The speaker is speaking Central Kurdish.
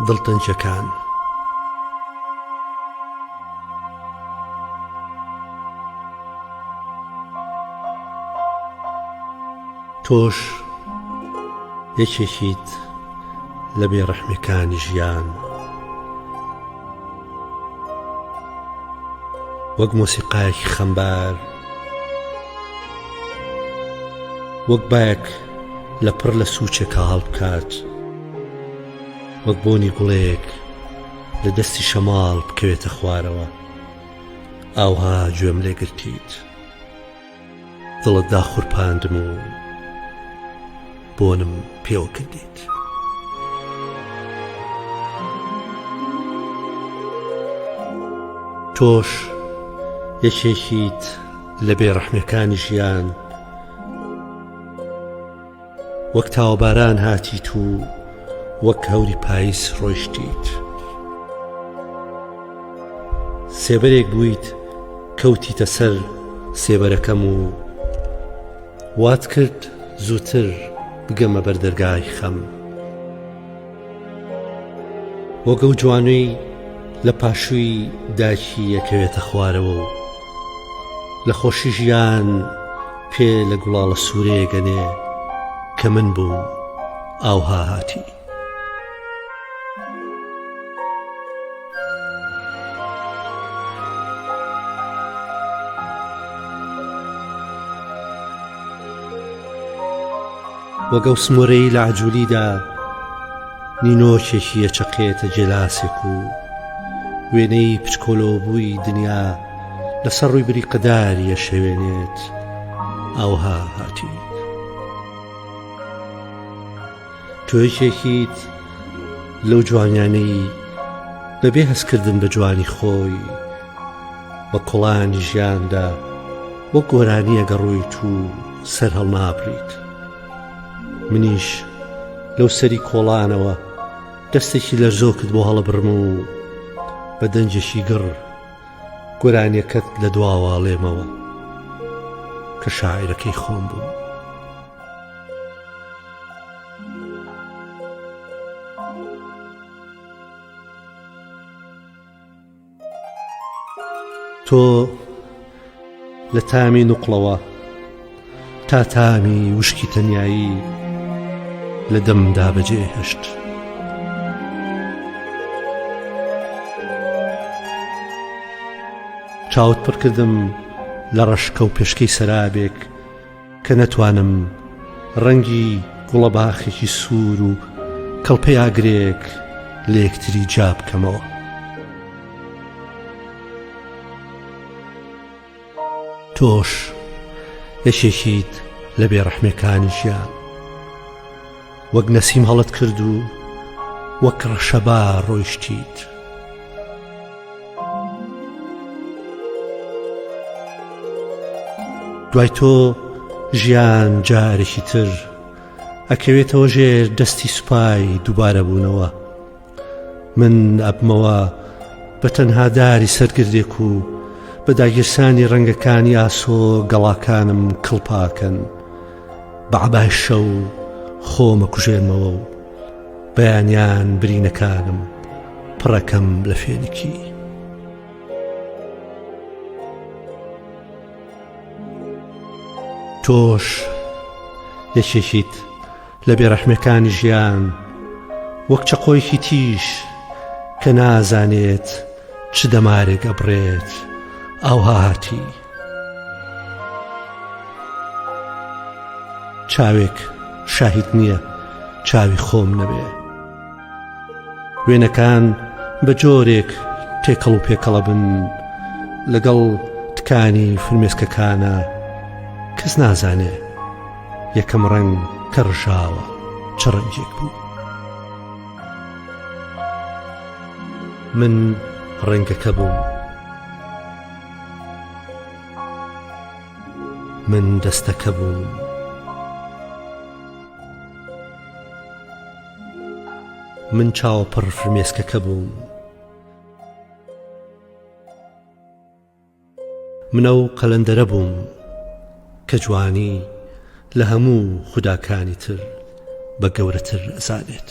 دڵتەنگیەکان. تۆش یەکێکیت لە بێڕەحمەکانی ژیان. وەک مۆسیقایەکی خەمبار وەک بایەک لە پڕ لە سوچێکا هەڵبکات وەک بۆنی گوڵێک لە دەستی شەماڵ بکەوێتە خوارەوە ئاوها گوێم لێگرتیت دڵت داخورپاندم و بۆنم پێوە کردیت. تۆش یەکێکیت لە بێڕەحمەکانی ژیان وەک تاوەباران هاتیت و وەک هەوری پاییز ڕۆیشتیت. سێبەرێک بوویت کەوتیتە سەر سێبەرەکەم و وات کرد زووتر بگەمە بەر دەرگای خەم. وەک ئەو جوانەی لە پاشووی دایکی ئەکەوێتە خوارەوە و لە خۆشی ژیان پێ لە گوڵاڵە سوورەیەک ئەنێ کە من بووم ئاوها هاتی. وەک ئەو سمۆرەی لە عەجولیدا نینۆکێکی ئەچەقێتە گێلاسێک و وێنەی پچکۆلۆبووی دنیا لەسەر ڕووی بریقەداری ئەشێوێنێت ئاوها هاتیت. تۆ یەکێکیت لەو جوانیانەی بەبێ هەستکردن بە جوانی خۆی بە کوڵانی ژیاندا وەک گۆرانییەک ئەڕۆیت و سەر هەڵنابڕیت. منیش لەو سەری کۆڵانەوە دەستێکی لەرزۆکت بۆ هەڵەبڕم و بە دەنگێکی گڕ گۆرانیەکەت لە دواوە ئەڵێمەوە کە شاعیرەکەی خۆم بووم. تۆ لە تامی نوقڵەوە تا تامی وشکی تەنیایی لە دەمدا بەجێ هێشت. چاوت پڕکردم لە ڕەشکە و پێشکەی سەرابێک کە نەتوانم ڕەنگی گوڵەباخێکی سوور و کەڵپەی ئاگرێک لە یەکتری جیا بکەمەوە. تۆش یەکێکیت لە بێڕەحمەکانی ژیان. وەک نەسیم هەڵت کرد و وەک ڕەشەبا ڕۆیشتیت. دوای تۆ ژیان جارێکی تر ئەکەوێتەوە ژێر دەستی سوپای دووبارە بوونەوە من ئەبمەوە بە تەنها داری سەرگردێک و بە داگیرسانی ڕەنگەکانی ئاسۆ گەڵاکانم کڵپاکەن بە عەبای شەو خۆمە کوژێنمەوە و بەیانیان برینەکانم پڕەکەم لە فێنکی. تۆش یەکێکیت لە بێڕەحمەکانی ژیان وەک چەقۆیەکی تیژ کە نازانێت چ دەمارێک ئەبڕێت ئاوها هاتی. چاوێک شاهید نییە چاوی خۆم نەبێ وێنەکان بە جۆرێک تێکەڵ و پێکەڵە بن لەگەڵ تکانی فرمێسکەکانە کەس نازانێ یەکەم ڕەنگ کە ڕژاوە چ ڕەنگێک بوو من ڕەنگەکە بووم من دەستەکە بووم. من چاوە پڕ فرمێسکەکە بووم. من ئەو قەلەندەرە بووم کە جوانی لە هەموو خوداکانی تر بە گەورەتر ئەزانێت.